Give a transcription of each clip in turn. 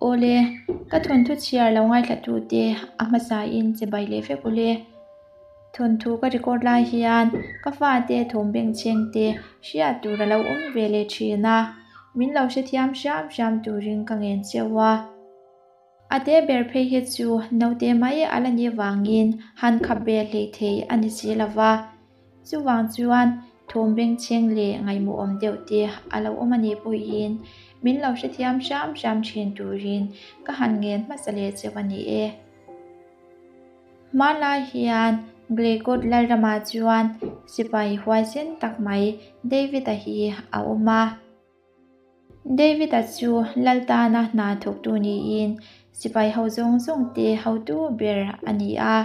Awle, ka thawnthu chhiar lo ngaithlatute a hmasain che bai leh vek ule. Thawnthu ka record lai hian ka fate thawm bengchheng te hriat tur a lo awm ve leh thin a, min lo hrethiam hram hram turin ka ngen cheu a. A te ber phei hi chu naute mai a la nih vangin han khap ve hlei thei a ni si lo va. Chuvang chuan thawm bengchheng leh ngaihmawhawm deuh te a lo awm a nih pawhin min lo hrethiam hram hram thin turin ka han ngen hmasa leh cheu a ni e. Hmanlai hian Glegoth Lalramah chuan sipai huaisen tak mai David-a hi a awm a. David-a chu lal tana hna thawktu niin sipai ho zawng zawng te hotu ber a ni a.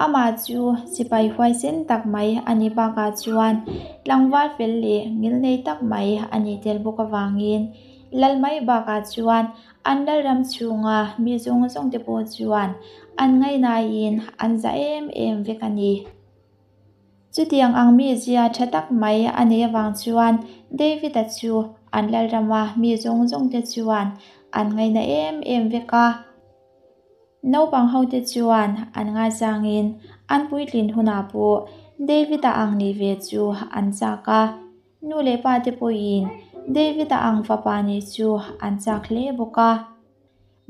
Amah chu sipai huaisen tak mai a nih bakah chuan tlangval fel leh ngilnei tak mai a nih tel bawk avangin lal mai bakah chuan an lalram chhunga mi zawng zawng te pawh chuan an ngaihnain an za em em vek a ni. Chutiang ang mizia tha tak mai a neih avang chuan David-a chu an lalrama mi zawng zawng te chuan an ngaihna em em vek a. Naupang hote chuan an ngaizangin an puitlin hunah pawh David-a ang nih ve chu an chak a. Nu leh pa te pawhin David-a ang fapa nih chu an chak hle bawk a.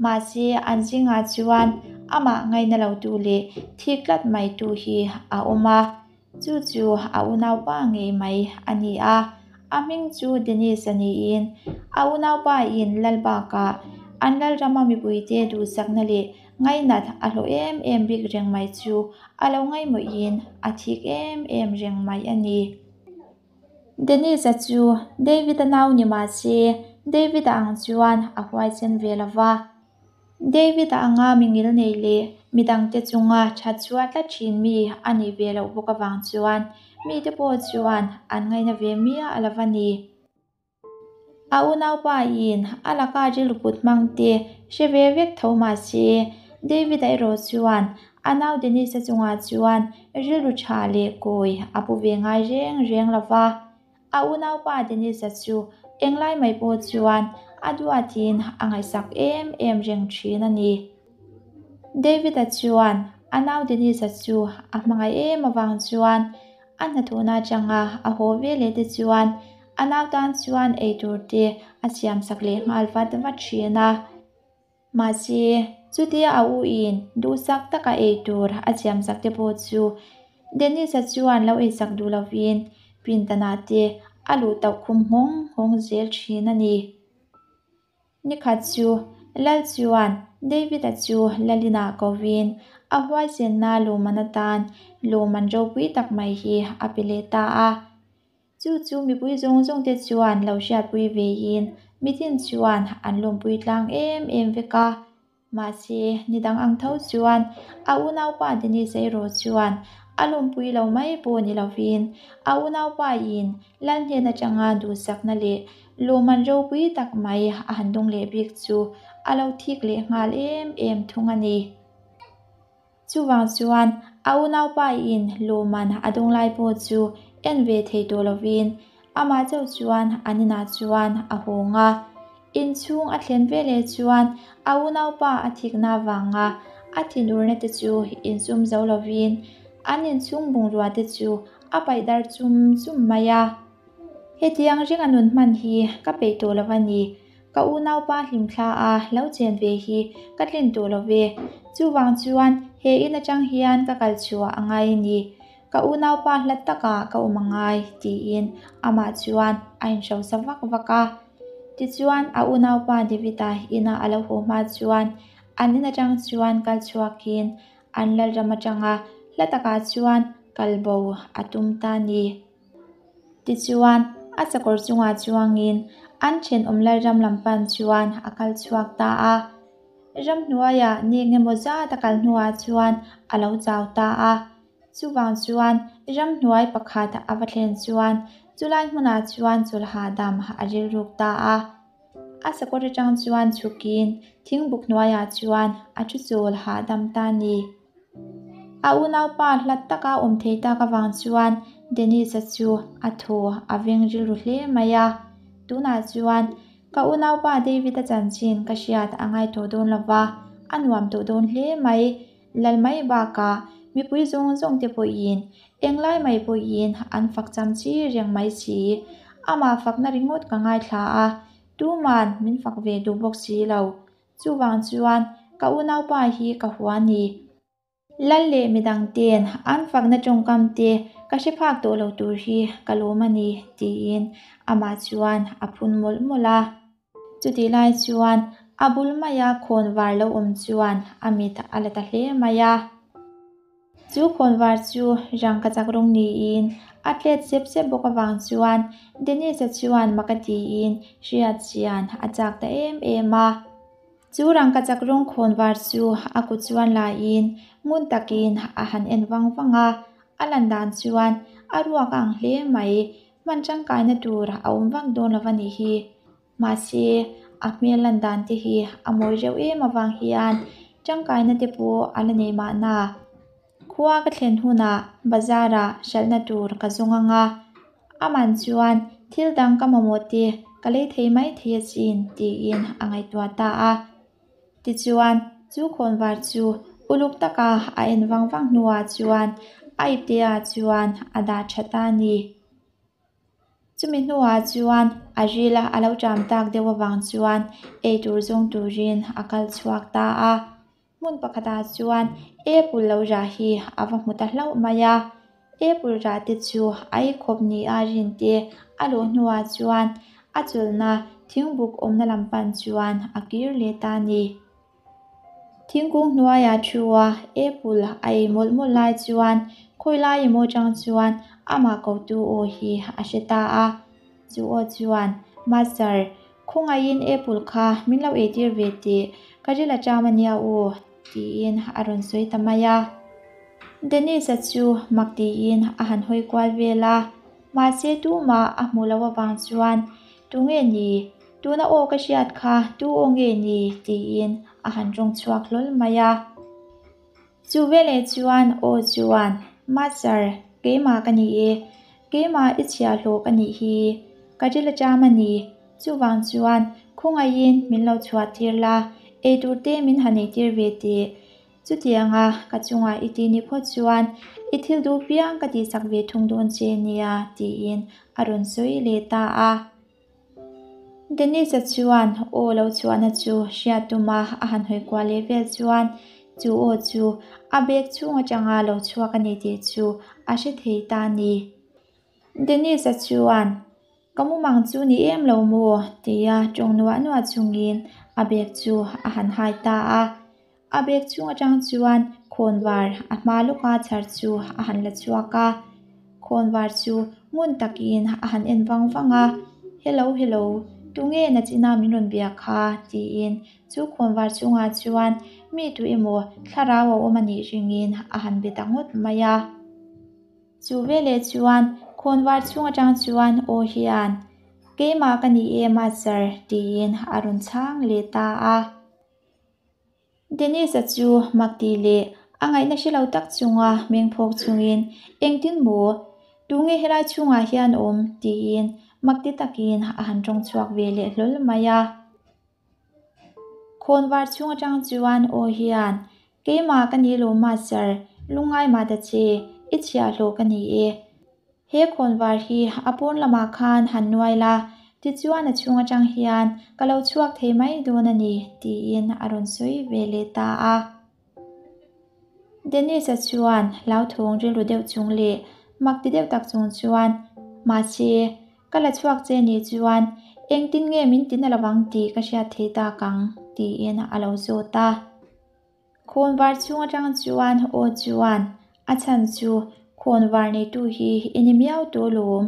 Mahse an zingah chuan amah ngaina lotu leh thik tlat maitu hi a awm a. Chu chu a unaupa ngei mai a ni a, a hming chu Dennis a niin a unaupa in lal bakah an lalrama mipuite duhsakna leh ngainat a hlawh em em bik reng mai chu a lo ngaimawhin a thik em em reng mai a ni. Dennis-a chu David-a nau ni mah se David-a ang chuan a huaisen ve lo va. David-a anga mi ngil nei leh mi dangte chunga that chhuah tlat thin mi a nih ve loh bawk avang chuan mite pawh chuan an ngaina ve miah a lo va ni. A unaupa in a laka rilru put hmang te hre ve vek tho mah se David-a erawh chuan a nau Dennis-a chungah chuan rilru tha leh kawi a pu ve ngai reng reng lo va. A unaupa Dennis-a chu englai mai pawh chuan a duatin a ngaihsak em em reng thin a ni. David-a chuan a nau Dennis-a chu a hmangaih em avang chuan a hnathawhna atanga a haw ve leh te chuan a nau tan chuan eitur te a siamsak leh nghal vat vat thin a. Mahse, chutia a u in duhsak taka ei tur a siamsak te pawh chu Dennis-a chuan lo eisak duh lovin pindanah te a luh tauh khum nghawng nghawng zel thin a ni. Nikhat chu Lal chuan David-a chu Lalinah kovin a huaisenna lawmman atan lawmman ropui tak mai hi a pe leh ta a. Chu chu mipui zawng zawng te chuan lo hriatpui vein mitin chuan an lawmpui tlang em em vek a. Mahse, ni dang ang tho chuan a unaupa Dennis erawh chuan a lawmpui lo mai pawh ni lovin a unaupa in Lal hnen atanga duhsakna leh lawmman ropui tak mai a han dawng leh bik chu a lo thik leh nghal em em thung a ni. Chuvang chuan a unaupa in lawmman a dawng lai pawh chu en ve thei tawh lovin amah chauh chuan an inah chuan a hawng a. Inchhung a thlen veleh chuan a unaupa a thikna avanga a thinurna te chu insum zo lovin an inchhung bungrua te chu a paih dar chum chum mai a. Hetiang ringa nun hman hi ka peih tawh lo a ni. Ka unaupa hlimthla a lo chen ve hi ka tlin tawh lo ve. Chuvang chuan he in atang hian ka kal chhuah a ngai a ni. Ka unaupa hlat takah ka awm a ngai tiin amah chuan a inhrosa vak vak a. Tichuan a unaupa David-a ina a lo haw hma chuan an in atang chuan kal chhuakin an lalram atanga hla takah chuan kal bo a tum ta a ni. Tichuan, a sakawr chungah chuangin an thenawm lalram lam pan chuan a kal chhuak ta a. Ramhnuaiah ni engemaw zat a kal hnuah chuan a lo chau ta a. Chuvang chuan ramhnuai pakhat a va thlen chuan chulai hmunah chuan chawlh hahdam a rilruk ta a. A sakawr atang chuan chhukin thingbuk hnuaiah chuan a thu chawl hahdam ta a ni. A unaupa hlat taka awm thei tak avang chuan Dennis-a chu a thaw a veng rilru hle mai a. Tunah chuan. Ka unaupa David-a chanchin ka hriat a ngai tawh dawn lo va, a nuam tawh dawn hle mai. Lal mai bakah mipui zawng zawng te pawhin englai mai pawhin an fak cham chi reng mai si. Amah fakna ringawt ka ngaithla a, tuman min fak ve duh bawk si lo. Chuvang chuan ka unaupa hi ka hua ni. Lal leh midang ten an fakna tawngkam te ka hre phak tawh lo tur hi ka lawm a ni, tiin amah chuan a phun mawlh mawlh a. Chutih lai chuan a bul maia khawnvar lo awm chuan a mit a la ta hle mai a. Chu khawnvar chu rangkachak rawng niin a tlet sep sep bawk avang chuan Dennis-a chuan mak a tiin hriat chian a chak ta em em a. Chu rangkachak rawng khawnvar chu a kut chuan laiin ngun takin a han en vang vang a, a lan dan chuan a ruak a ang hle mai. Hman tangkaina tur a awm vak dawn lo a nih hi. Mahse, a hmel lan dan te hi a mawi reuh em avang hian tangkaina te pawh a la nei mahna. Khua ka thlen hunah bazar ah hralhna tur ka zawng ang a, a man chuan thil dang ka mamawh te ka lei thei mai thei asin tiin a ngaihtuah ta a. Tichuan, chu khawnvar chu uluk taka a en vang vang hnuah chuan a ipte-ah chuan a dah tha ta a ni. Chumi hnuah chuan a ril a lo ṭam tak deuh avang chuan eitur zawng turin a kal chhuak ta a. Hmun pakhatah chuan apple lo rah hi a va hmu ta hlauh mai a. Apple rah te chu a ei khawp ni a rin te a lawh hnuah chuan a chawlhna thingbuk awmna lam pan chuan a kir leh ta a ni. Thingkung hnuaiah thu a apple a ei mawlh mawlh lai chuan khawi lai emaw atang chuan amah kotu aw hi a hre ta a. Chu aw chuan, Master, khawngaihin apple kha min lo eitir ve teh, ka ril a ṭam a nia aw, tiin a rawn sawi ta mai a. Dennis-a chu mak tiin a han hawi kual vel a, mahse tumah a hmuh loh avang chuan, Tunge ni? Tuna aw ka hriat kha tu aw nge ni? tiin a han rawng chhuak hlawl mai a. Chu veleh chuan aw chuan, Master, keimah ka ni e. Keimah i chhiahhlawh ka nih hi. Ka ril a ṭam a ni. Chuvang chuan khawngaihin min lo chhuah tir la, eitur te min han eitir ve teh. Chutianga ka chungah i ti ni phawt chuan i thil duh piang ka tihsak ve thung dawn che nia, tiin a rawn sawi leh ta a. Dennis-a chuan aw lo chhuahna chu hriat tuma a han hawi kual leh vel chuan chu aw chu a bag chhung atanga lo chhuak a ni tih chu a hre thei ta a ni. Dennis-a chuan, Ka mumang chu ni em lo maw? tia tawng nuah nuah chungin a bag chu a han hai ta a. A bag chhung atang chuan khawnvar a hma lawka chhar chu a han la chhuak a. Khawnvar chu ngun takin a han en vang vang a, Hello, hello, tunge nachina min rawn bia kha? tiin chu khawnvar chungah chuan mi tu emaw thlarau a awm a nih ringin a han be ta ngawt mai a. Chu veleh chuan khawnvar chhung atang chuan aw hian, Keimah ka ni em a sir? tiin a rawn chhang leh ta a. Dennis-a chu mak tih leh a ngaihna hre lo tak chunga meng phawk chungin, Engtin maw? Tunge helai chhungah hian awm? tiin mak ti takin a han tawng chhuak ve leh hlawl mai a. Khawnvar chhung atang chuan aw hian, Keimah ka ni lo Master, lungngai mah ta che, i chhiahhlawh ka ni e. He khawnvar hi a pawn lamah khan han nuai la, tichuan a chhung atang hian ka lo chhuak thei mai dawn a ni, tiin a rawn sawi ve leh ta a. Dennis-a chuan hlauthawng rilru deuh chung leh mak ti deuh tak chung chuan, Mahse, ka la chhuak che nih chuan engtin nge min ti na lovang tih ka hriat thei tak ang, tiin a lo zawt a. Khawnvar chhung atang chuan aw chuan a chhan chu khawnvar neitu hi i ni miau tawh lawm.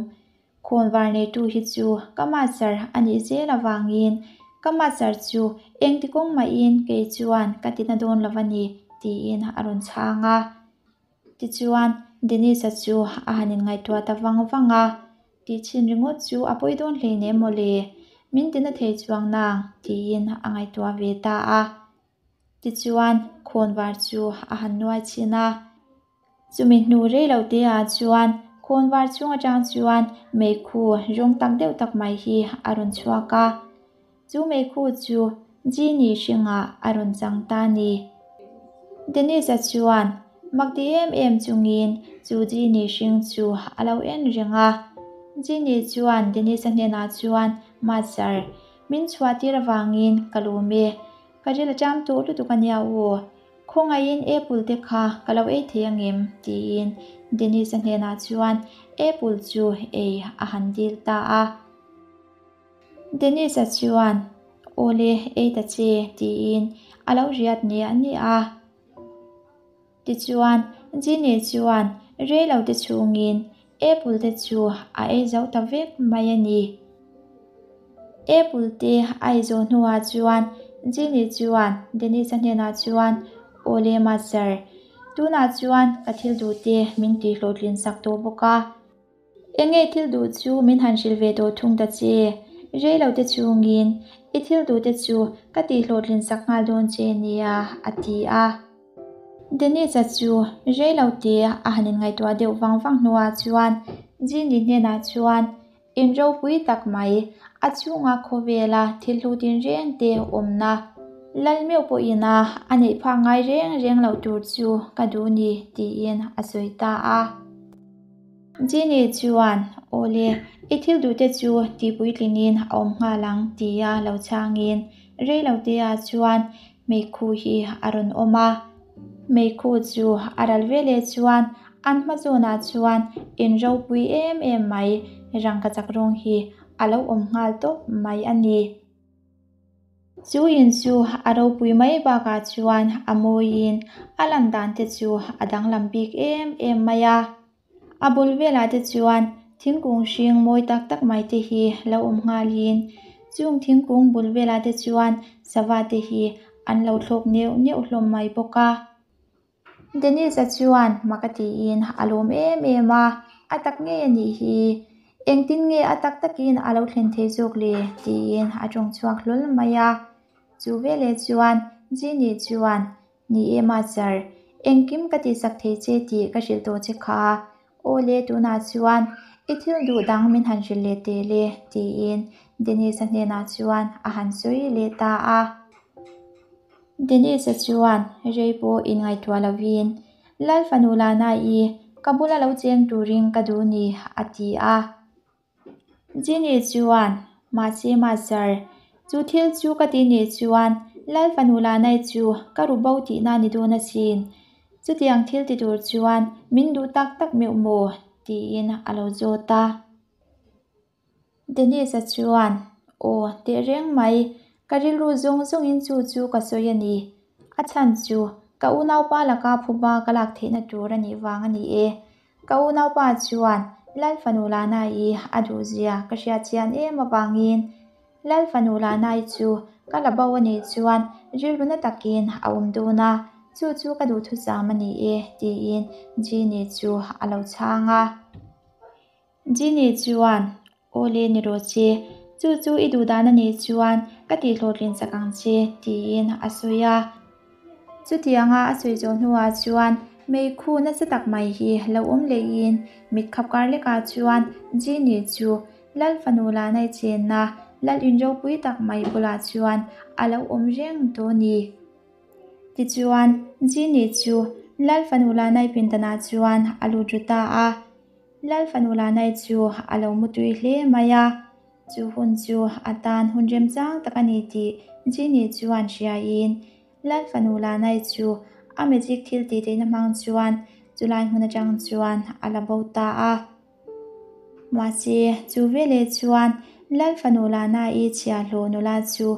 Khawnvar neitu hi chu ka master a nih zel avangin ka master chu engti kawng mahin kei chuan ka ti na dawn lo a ni tiin a rawn chhang a. Tichuan Dennis-a chu a han inngaihtuah ta vang vang a. Tih chhin ringawt chu a pawi dawn hleinem maw le, min ti na thei chuang nang tiin a ngaihtuah ve ta a. Tichuan, khawnvar chu a han nuai chhin a. Chumi hnu rei lo te ah chuan khawnvar chhung atang chuan meikhu rawng tak deuh tak mai hi a rawn chhuak a. Chu meikhu chu Genie hringah a rawn chang ta a ni. Dennis-a chuan mak ti em em chungin chu Genie hring chu a lo en reng a. Genie chuan Dennis-a hnenah chuan, Master, min chhuah tir avangin ka lawm e. Ka ril a ṭam tawh lutuk a nia aw. Khawngaihin apple te kha ka lo ei thei angem? tiin Dennis-a hnenah chuan apple chu ei a han dil ta a. Dennis-a chuan, Awle, ei ta che, tiin a lo riat niah niah a. Tichuan, Ginny chuan rei lo te chhungin apple te chu a ei zo ta vek mai a ni. Apple te a ei zawh hnuah chuan Ginny chuan Dennis-a hnenah chuan, Awle, Master, tunah chuan ka thil duh te min tihhlawhtlin sak tawh bawk a. Enge thil duh chu min han hrilh ve tawh thung ta che? Rei lo te chungin i thil duh te chu ka tih hlawhtlin sak nghal dawn che nia, a ti a. Dennis-a chu rei lo te a han inngaihtuah deuh vang vang hnuah chuan Jeannie hnenah chuan in ropui tak mai a chhunga khawvela thil hlu tinreng te awmna lal meuh pawhin a a neih phak ngai reng reng loh tur chu ka duh ni tiin a sawi ta a. Genie chuan, Awle, i thil duhte chu tihpuitlingin a awm nghal ang, tia lo chhangin reilotea chuan meikhu hi a rawn awm a. Meikhu chu a ral veleh chuan an hma zawnah chuan in ropui em em mai rangkachak rawng hi a lo awm nghal tawp mai a ni. Chu in chu a ropui mai bakah chuan a mawiin a lan dan te chu a danglam bik em em mai a. A bul velah te chuan thingkung hring mawi tak tak mai te hi lo awm nghalin chung thingkung bul velah te chuan sava te hi an lo thlawk neuh neuh hlawm mai bawk a. Dennis-a chuan mak a tiin a lawm em em a, a tak ngei a nih hi, engtin nge a tak takin a lo thlen thei zawk le tiin a tawng chhuak hlawl mai a. Chu veleh chuan Genie chuan, Ni e Master, engkim ka tihsak thei che tih ka hrilh tawh che kha, aw le tunah chuan i thil duh dang min han hrilh leh teh le tiin Dennis-a hnenah chuan a han sawi leh ta a. Denise-a chuan rei pawh inngaihtuah lovin, Lal fanu Lana-i, ka bula lo cheng turin ka duh ni, a ti a. Jenny chuan, Mahse Master, chu thil chu ka ti nih chuan Lal fanu Lana-i chu ka ru bo tihna ni dawn asin. Chutiang thil ti tur chuan min duh tak tak meuh maw? tiin a lo zawt a. Dennis-a chuan, Aw, tehreng mai, ka rilru zawng zawngin chu chu ka sawi a ni. A chhan chu, ka unaupa laka phuba ka lak theihna tur a nih vang a ni e. Ka unaupa chuan Lal fanu Lana-i a duhzia ka hriat chian em avangin Lal fanu Lana-i chu ka la bo a nih chuan rilru na takin a awm dawn a, chu chu ka duhthusam a ni e, tiin Genie chu a lo chhang a. Genie chuan, Aw le ni rawh che, chu chu i duh dan a nih chuan ka tih hlawhtlin chak ang che, tiin a sawi a. Chutianga a sawi zawh hnuah chuan meikhu nasa tak mai hi lo awm lehin mit khap kar lekah chuan Genie chu Lal fanu Lanai chenna Lal in ropui tak mai bulah chuan a lo awm reng tawh a ni. Tichuan, Genie chu Lal fanu Lanai pindanah chuan a lut ru ta a. Lal fanu Lanai chu a lo mutui hle mai a, chu hun chu a tan hun remchang tak a ni tih Genie chuan hriain Lal fanu Lanai chu a magic thil tih theihna hmang chuan chulai hmun atang chuan a la bo ta a. Mahse, chu veleh chuan Lal fanu Lanai chhiahhlawh nula chu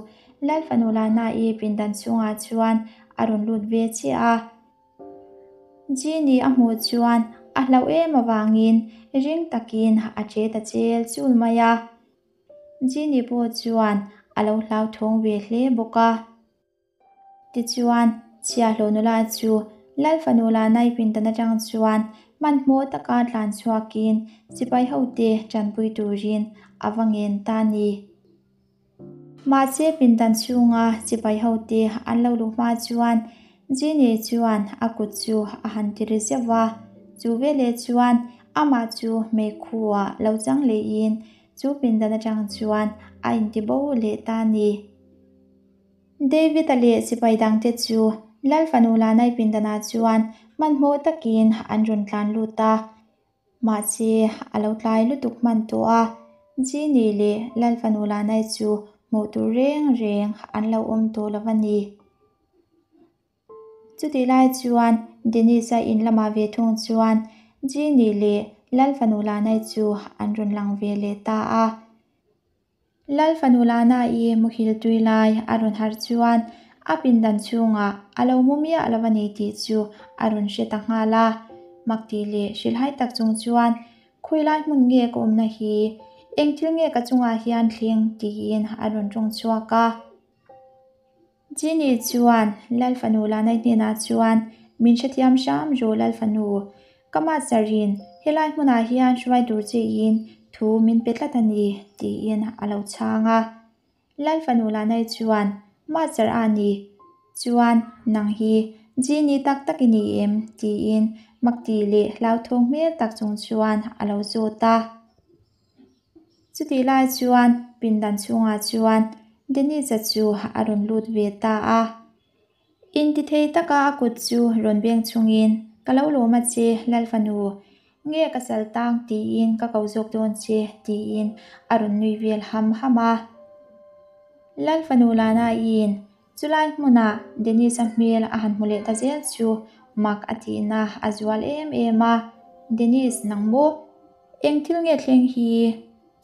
Lal fanu Lanai pindan chhungah chuan a rawn lut ve chiah a. Genie a hmuh chuan a hlauh em avangin ring takin a che ta chel chul mai a. Genie pawh chuan a lo hlauthawng ve hle bawk a. Tichuan, chhiahhlawh nula chu Lal fanu Lanai pindan atang chuan hmanhmawh taka tlan chhuakin sipai hote tanpui turin a va ngen ta a ni. Mahse pindan chhunga sipai hote an lo luh hma chuan Genie chuan a kut chu a han ti ri zeuh va, chu veleh chuan amah chu meikhu-ah lo chang lehin. chu pindan atang chuan a intibo leh ta a ni. David-a leh sipai dangte chu Lal fanu Lanai pindanah chuan hmanhmawh takin an rawn tlan lut a. Mahse, a lo tlai lutuk hman tawh a, Genie leh Lal fanu Lanai chu hmuh tur reng reng an lo awm tawh lo a ni. Chutih lai chuan Dennis-a in lamah ve thung chuan Genie leh Lal fanu Lanai chu an rawn lang ve leh ta a. Lal fanu Lana-i muhil tui lai a rawn harh chuan a pindan chhungah a lo mu miah lo a ni tih chu a rawn hre ta nghal a. Maktih leh hrilhhai tak chung chuan, Khawilai hmun nge ka awmna hi? Eng thil nge ka chungah hian thleng? tiin a rawn tawng chhuak a. Genie chuan Lal fanu Lanai hnenah chuan, Min hrethiam hram rawh Lal fanu, ka master-in helai hmunah hian hruai tur chein thu min pe tlat a ni, tiin a lo chhang a. Lal fanu Lanai chuan, Master a ni, chuan nang hi Genie tak tak i ni em? tiin makti leh hlauthawng hmel tak chung chuan a lo zawt a. Chutih lai chuan pindan chhungah chuan Dennis-a chu a rawn lut ve ta a. Intithei taka a kut chu rawn beng chungin, Ka lo lawm a che, Lal fanu. Nge ka sal tang tiin ka ko zawk dawn che, tiin a rawn nui vel ham ham a. Lal fanu Lana-i'n Chulai hmunah Dennis-a hmel a han hmu leh ta zel chu mak a tihna a zual em em a, Dennis, nang maw? Eng thil nge thleng hi?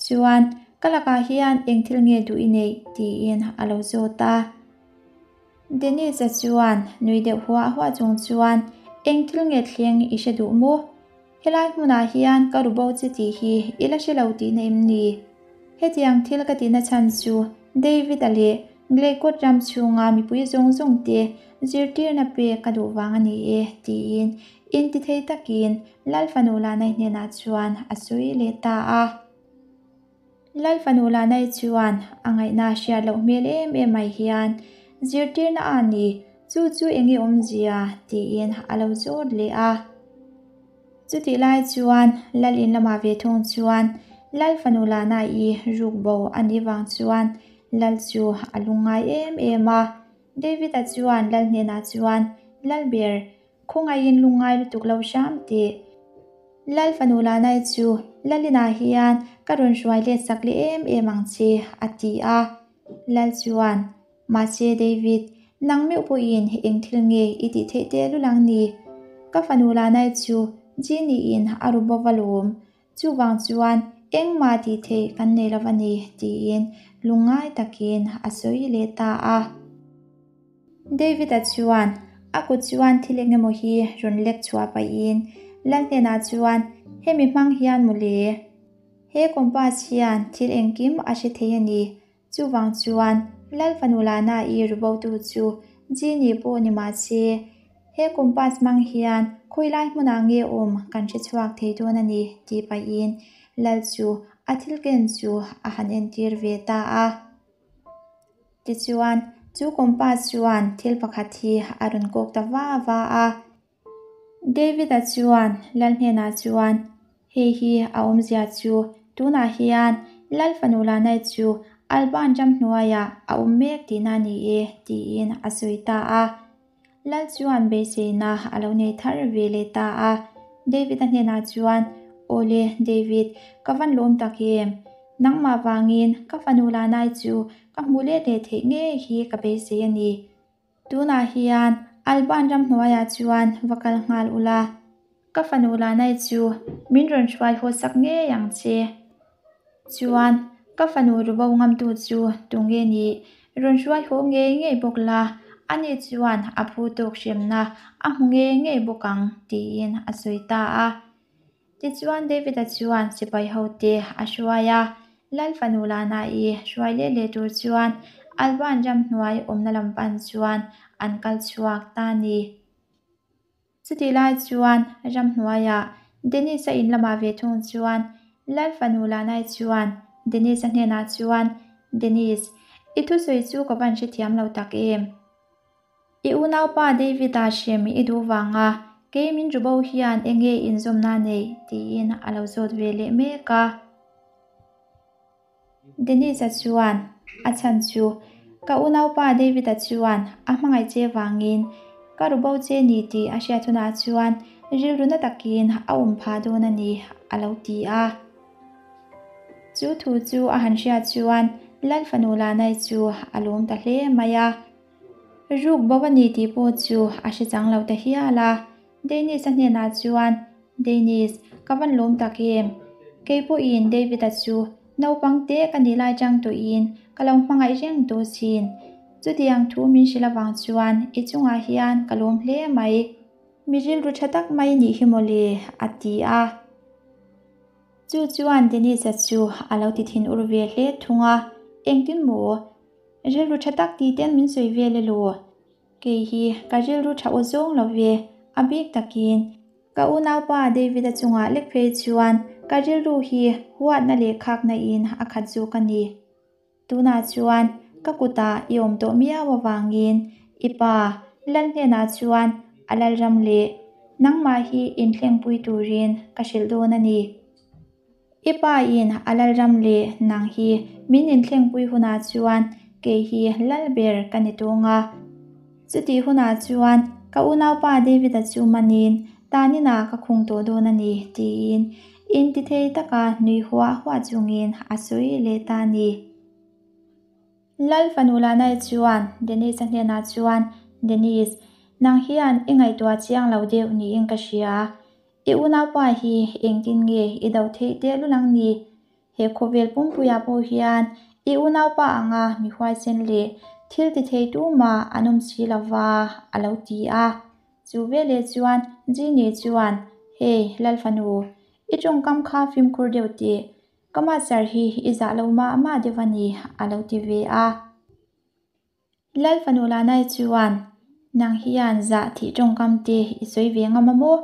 Chuan, ka lakah hian eng thil nge duh i neih? tiin a lo zawt a. Dennis-a chuan nui deuh huah huah chung chuan, Eng thil nge thleng i hre duh maw? Helai hmunah hian ka ru bo che tih hi i la hre lo tihna em ni? Hetiang thil ka tihna chhan chu David-a leh Gleikawt ram chhunga mipui zawng zawng te zirtirna pek ka duh vang a ni e, tiin intithei takin Lal fanu Lanai hnenah chuan a sawi leh ta a. Lal fanu Lanai chuan a ngaihna hriat loh hmel em em mai hian, Zirtirna a ni, chu chu enge awmzia? tiin a lo zawt leh a. Chutih lai chuan Lal in lamah ve thung chuan Lal fanu Lana-i ruk bo a nih vang chuan Lal chu a lungngai em em a. David-a chuan Lal hnenah chuan, Lalber, Khawngaihin lungngai lutuk lo hram tih. Lal fanu Lanai chu Lalinah hian ka rawn hruai let sak leh em em ang che, a ti a. Lal chuan, Mahse David, nang meuh pawhin eng thil nge i tih theih teh lul ang ni? Ka fanu Lanai chu Genie-in a ru bawk va lawm. Chuvang chuan engmah tih theih kan nei lo va ni, tiin lungngai takin a sawi leh ta a. David-a chuan a kut chuan thil eng emaw hi rawn lek chhuah pahin Lal hnenah chuan, Hemi hmang hian mawle, he compass hian thil engkim a hre thei a ni. Chuvang chuan Lal fanu Lana-i rubotu chu Genie pawh ni mah se, he compass hmang hian khawilai hmunah nge awm kan hre chhuak thei dawn a ni, tih pahin Lal chu a thil ken chu a han entir ve ta a. Tichuan, chu compass chuan thil pakhat hi a rawn kawk ta va va a. David-a chuan Lal hnenah chuan, Hei hi a awmzia chu tunah hian Lal fanu Lanai chu Alban ram hnuaiah a awm mek tihna a ni e, tiin a sawi ta a. Lal chuan beiseina a lo nei thar ve leh ta a. David-a hnenah chuan, Awle, David, ka van lawm tak em? Nangmah vangin ka fanu Lanai chu ka hmu let leh theih ngei hi ka beisei a ni. Tunah hian Alban ramhnuaiah chuan va kal nghal ula, ka fanu Lanai chu min rawn hruai haw sak ngei ang che. Chuan ka fanu rubo ngamtu chu tunge nih rawn hruai haw ngei ngei bawk la, ani chuan a phu tawk hremna a hmu ngei ngei bawk ang, tiin a sawi ta a. Tichuan David-a chuan sipai hote a hruai a, Lal fanu Lana-i hruai leh leh tur chuan Alban ramhnuai awmna lam pan chuan an kal chhuak ta a ni. Chutih lai chuan ramhnuaiah Dennis-a in lamah ve thung chuan Lal fanu Lana-i chuan Dennis-a hnenah chuan, Dennis, i thusawi chu ka van hrethiam lo tak em? I unaupa David-a hrem i duh vanga kei min ru bo hian enge inzawmna nei? tiin a lo zawt ve leh mek a. Dennis-a chuan, A chhan chu, ka unaupa David-a chuan a hmangaih che vangin ka ru bo che ni tih a hriat hunah chuan rilru na takin a awm phah dawn a ni, a lo ti a. Chu thu chu a han hriat chuan Lal fanu Lanai chu a lawm ta hle mai a. Ruk bo a ni tih pawh chu a hre chang lo ta hial a. Dennis-a hnenah chuan, Dennis, ka van lawm tak em? Kei pawhin David-a chu naupang te ka nih lai chang tawhin ka lo hmangaih reng tawh sin. Chutiang thu min hrilh avang chuan i chungah hian ka lawm hle mai. Mi rilru tha tak mai nih hi mawle, a ti a. Chu chuan Dennis-a chu a lo ti thin ur ve hle thung a, Engtin maw? Rilru tha tak ti ten min sawi vel elaw? Kei hi ka rilru tha aw zawng lo ve, a bik takin ka unaupa David-a chungah lek phei chuan ka rilru hi huatna leh khakna in a khat zawk a ni. Tunah chuan ka kutah i awm tawh miau avangin i pa Lal hnenah chuan a Lalram leh nangmah hi inthlengpui turin ka hrilh dawn a ni. I pa in a Lalram leh nang hi min inthlengpui hunah chuan kei hi Lal ber ka ni tawng a. Chutih hunah chuan ka unaupa David-a chu manin taninah ka khung tawh dawn a ni tiin intithei taka nui huah huah chungin a sawi leh ta a ni. Lal fanu Lanai chuan Dennis-a hnenah chuan, Dennis, nang hian i ngaihtuah chiang lo deuh niin ka hria. I unaupa hi engtin nge i do theih tehlul ang ni? He khawvel pumpuiah pawh hian i unaupa anga mi huaisen leh thil ti thei tumah an awm si lo va, a lo ti a. Chu veleh chuan Jeannie chuan, Hey, Lalfanu, i tawngkam kha fimkhur deuh teh, ka master hi i zah lo mah mah deuh a ni, a lo ti ve a. Lal fanu Lanai chuan, Nang hian zah thih tawngkam te i sawi ve ngam a maw?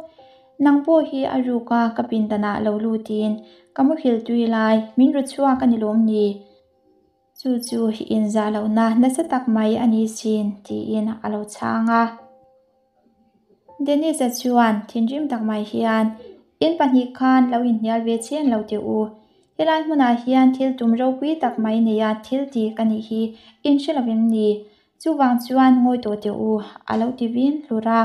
Nang pawh hi a ruk a ka pindanah lo lutin ka muhil tui lai min ru chhuak a ni lawm ni? Chu chu inzah lohna nasa tak mai a ni sin, tiin a lo chhang a. Dennis-a chuan thinrim tak mai hian, In pahnih khan lo inhnial ve cheng lo teh u. Helai hmunah hian thil tum ropui tak mai neia thil ti ka nih hi in hre lovem ni? Chuvang chuan ngawi tawh teh u, a lo ti vin hlur a.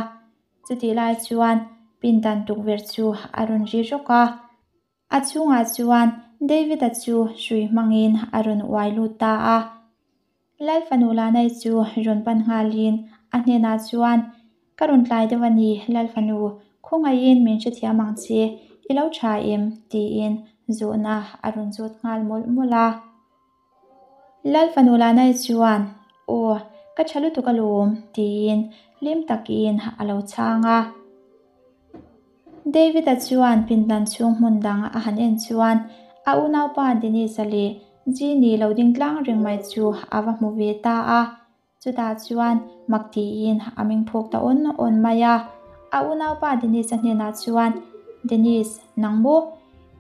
Chutih lai chuan pindan tukverh chu a rawn ri rawk a. A chhungah chuan David-a chu hrui hmangin a rawn uai lut ta a. Lal fanu Lanai chu rawn pan nghalin a hnenah chuan, Ka rawn tlai deuh a ni, Lal fanu, khawngaihin min hrethiam ang che, i lo tha em? tiin zawhna a rawn zawt nghal mawlh mawlh a. Lal fanu Lanai chuan, Aw, ka tha lutuk alawm, tiin hlim takin a lo chhang a. David-a chuan pindan chhung hmun dang a han en chuan a unaupa Dennis-a leh Jeannie lo ding tlang reng mai chu a va hmu ve ta a. Chutah chuan mak tiin a meng phawk ta awn awn mai a. A unaupa Dennis-a hnenah chuan, Dennis, nang maw?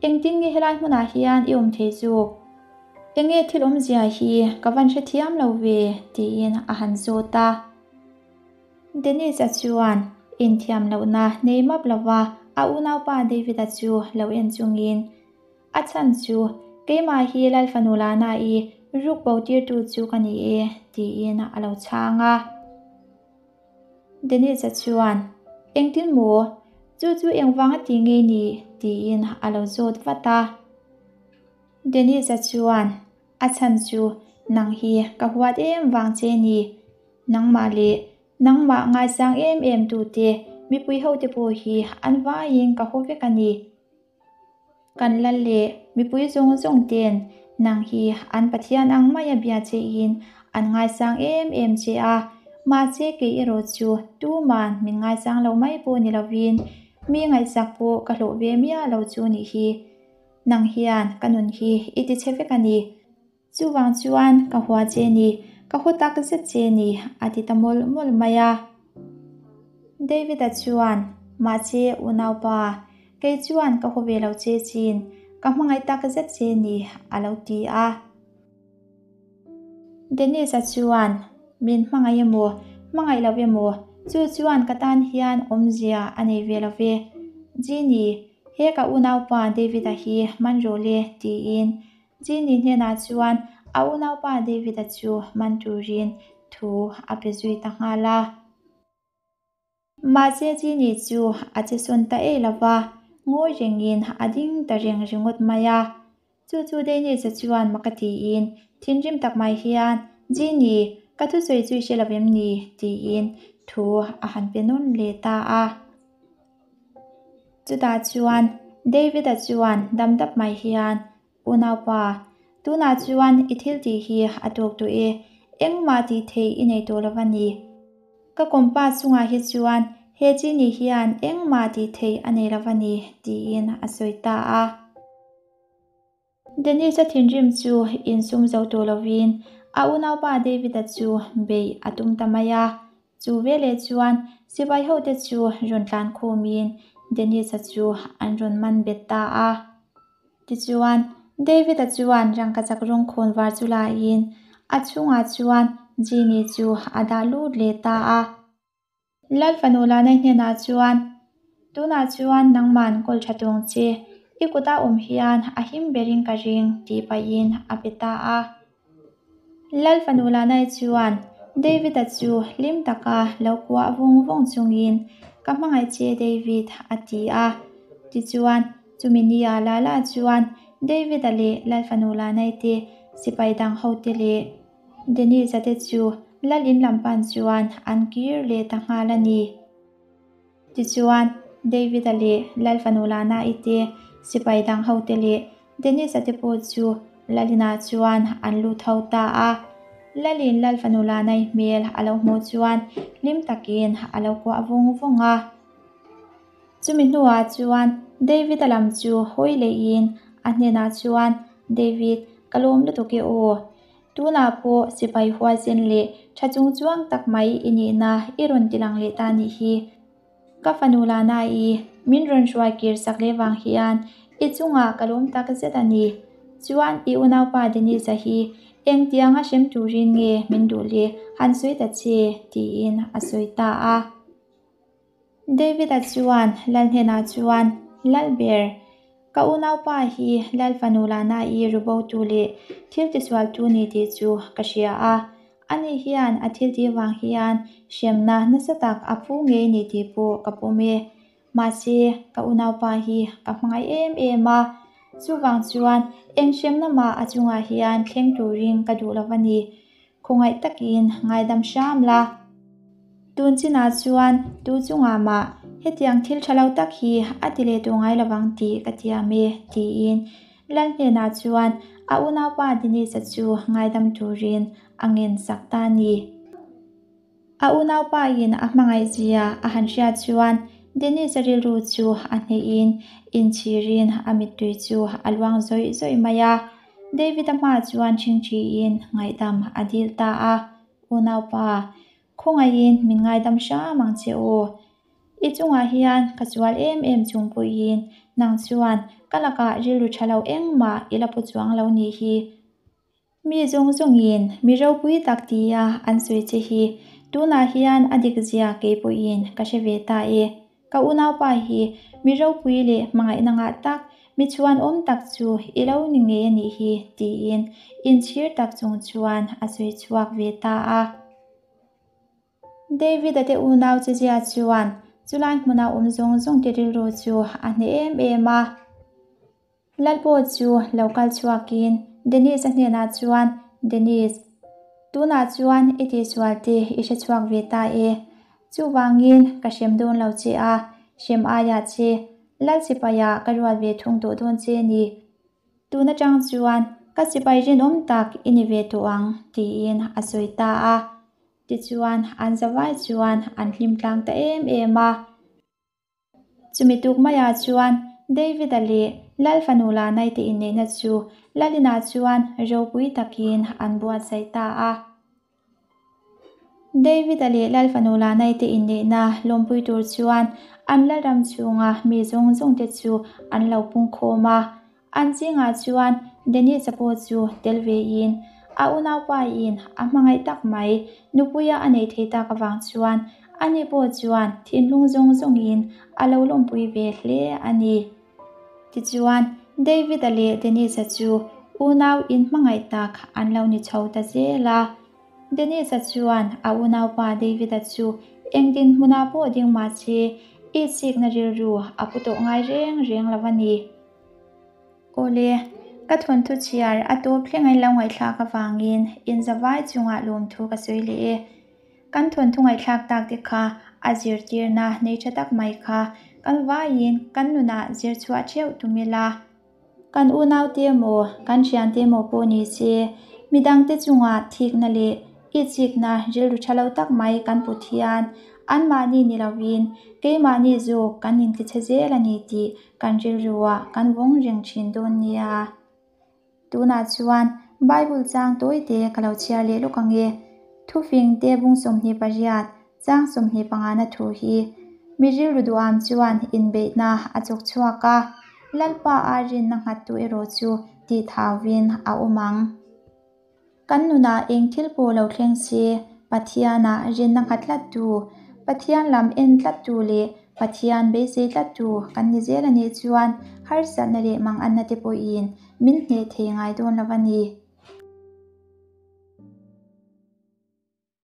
Engtin nge helai hmunah hian i awm thei zawk? Enge thil awmzia hi ka van hrethiam lo ve? tiin a han zawt a. Dennis-a chuan inthiam lohna nei map lova a unaupa David-a chu lo en chungin, A chhan chu keimah hi Lal fanu Lana-i ruk bo tirtu chu ka ni e, tiin a lo chhang a. Dennis-a chuan, Engtin maw? Chu chu engvanga ti ngei ni? tiin a lo zawt vat a. Dennis-a chuan, A chhan chu nang hi ka huat em vang che ni. Nangmah leh nangmah ngaisang em em tute mipui hote pawh hi an vaiin ka haw vek a ni. Kan lal leh mipui zawng zawng ten nang hi an Pathian ang maia bia chein an ngaisang em em che a, mahse kei erawh chu tuman min ngaisang lo mai pawh ni lovin mi ngaihsak pawh ka hlawh ve miah lo chu nih hi. Nang hian ka nun hi i ti che vek a ni. Chuvang chuan ka hua che ni, ka haw tak zet che ni, a ti ta mawlh mawlh mai a. David-a chuan, Mahse, unaupa, kei chuan ka haw ve lo che chin, ka hmangaih tak zet che ni, a lo ti a. Dennis-a chuan, Min hmangaih emaw, hmangaih lo emaw, chu chuan ka tan hian awmzia a nei ve lo ve. Jeannie, he ka unaupa David-a hi man rawh le, tiin. Jeannie hnenah chuan a unaupa David-a chu man turin thu a pe zui ta nghal a. Mahse Jeannie chu a che sawn ta ei lo va, ngawi rengin a ding ta reng ringawt mai a. Chu chu Dennis-a chuan mak a tiin thinrim tak mai hian, Jeannie, ka thusawi chu i hre lo em ni? tiin thu a han pe nawn leh ta a. Chutah chuan David-a chuan dam dap mai hian, Unaupa, tunah chuan i thil tih hi a tawk tawh e, engmah tih theih i nei tawh lo va ni. Ka kawmpa chungah hi chuan he chini hian engmah tih theih a nei lo va ni, tiin a sawi ta a. Dennis-a thinrim chu insum zo tawh lovin a unaupa David-a chu beih a tum ta mai a. Chu veleh chuan sipai hote chu rawn tlan khumin Dennis-a chu an rawn man bet ta a. Tichuan, David-a chuan rangkachak rawng khawn var chu laiin a chhungah chuan Genie chu a dah lut leh ta a. Lal fanu Lanai hnenah chuan, Tunah chuan nangman kawl tha tung che, i kuta awm hian a him berin ka ring, tih pahin a pe ta a. Lal fanu Lanai chuan David-a chu hlim taka lo kuah vung vung chungin, Ka hmangaih che David, a ti a. Tichuan, chumi nia Lala chuan David-a leh Lal fanu Lanai te sipai dang hote leh Denise-a te chu Lal in lam pan chuan an kir leh ta nghal a ni. Tichuan, David-a leh Lal fanu Lana-i te, sipai dang hote leh Denise-a te pawh chu Lal inah chuan an lut ho ta a. Lalin Lal fanu Lana-i hmel a lo hmuh chuan hlim takin a lo kuah vung vung a. Chumi hnuah chuan David-a lam chu hawi leihin a hnenah chuan, David, ka lawm lutuk e aw. Tunah pawh sipai huaisen leh tha chung chuang tak mai i nihna i rawn ti lang leh ta nih hi. Ka fanu Lana-i min rawn hruai kir sak leh vang hian i chungah ka lawm tak zet a ni. Chuan i unaupa Denise-a hi engtianga hrem turin nge min duh le han sawi ta che tiin a sawi ta a. David-a chuan Lal hnenah chuan, Lalber, ka unaupa hi Lal fanu Lana-i rubotu leh thil tisualtu ni tih chu ka hria a. Ani hian a thil tih vang hian hremna nasa tak a phu ngei ni tih pawh ka pawm e. Mahse, ka unaupa hi ka hmangaih em em a. Chuvang chuan eng hremna mah a chungah hian thleng turin ka duh lo a ni. Khawngaih takin ngaidam hram la. Tun chinah chuan tu chungah mah hetiang thil tha lo tak hi a ti leh tawh ngai lovang tih ka tiam e, tiin Lal hnenah chuan a unaupa Denise-a chu ngaidam turin a ngen sak ta a ni. A unaupain a hmangaihzia a han hriat chuan Denise-a rilru chu a hnehin inchhirin a mittui chu a luang zawih zawih mai a. David-a hmaah chuan ṭhingṭhiin ngaihdam a dil ta a, Unaupa, khawngaihin min ngaidam hram ang che u. I chungah hian ka sual em em chung pawhin nang chuan ka lakah rilru ṭha lo engmah i la pu chuang lo nih hi. Mi zawng zawngin mi ropui tak tia an sawi che hi tunah hian a dik zia kei pawhin ka hre ve ta e. Ka unaupa hi mi ropui leh hmangaihna ngah tak, mi chhuanawm tak chu i lo ni ngei a nih hi tiin inchhir tak chung chuan a sawi chhuak ve ta a. David-a te unau che zia chuan chulai hmuna awm zawng zawng te rilru chu a hneh em em a. Lalpaw chu lo kal chhuakin Denise-a hnenah chuan, Denise, tunah chuan i tihsual te i hre chhuak ve ta e. Chuvangin ka hrem dawn lo che a, hrem aiah che Lal sipaia ka ruat ve thung tawh dawn che ni. Tun atang chuan ka sipai rinawm tak i ni ve tawh ang, tiin a sawi ta a. Tichuan an zavai chuan an hlim tlang ta em em a. Chumi tuk maiah chuan David-a leh Lal fanu Lanai te inneihna chu Lalinah chuan ropui takin an buatsaih ta a. David-a leh Lal fanu Lanai te inneihna lawmpui tur chuan an Lalram chhunga mi zawng zawng te chu an lo pungkhawm a. An zingah chuan Dennis-a pawh chu tel vein a unaupain a hmangaih tak mai nupuia a neih theih tak avang chuan ani pawh chuan thinlung zawng zawngin a lo lawmpui ve hle a ni. Tichuan, David-a leh Dennis-a chu Unau inhmangaih tak an lo ni chho ta zel a. Dennis-a chuan a unaupa David-a chu eng dinhmunah pawh ding mah se itsikna rilru a pu tawh ngai reng reng lo a ni. Awle, ka thawnthu chhiar a tawp thleng a inlo ngaihthlak avangin inzavai chungah lawmthu ka sawi leh e. Kan thawnthu ngaihthlak tak te kha a zirtirna nei tha tak mai kha kan vaiin kan nunah zir chhuah theuh tum ila. Kan unaute emaw, kan thiante emaw pawh ni se, midangte chunga thikna leh itsikna rilru tha lo tak mai kan put hian anmahni ni lovin keimahni zawk kan intlichhe zel a ni tih kan rilruah kan vawng reng thin dawn nia. Tunah chuan Bible chang tawite ka lo chhiar leh lawk ang e. Thufing te bung 28, chang 25 na thu hi mi rilru duham chuan inbeihna a chawk chhuak a, Lalpa a rinna nghattu erawh chu tih thauvin a awm ang. Kan nunah eng thil pawh lo thleng se, Pathianah rinna nghat tlattu, Pathian lam en tlattu leh Pathian beisei tlattu kan ni zel a nih chuan harsatna leh manganna te pawhin min hneh thei ngai dawn lo a ni.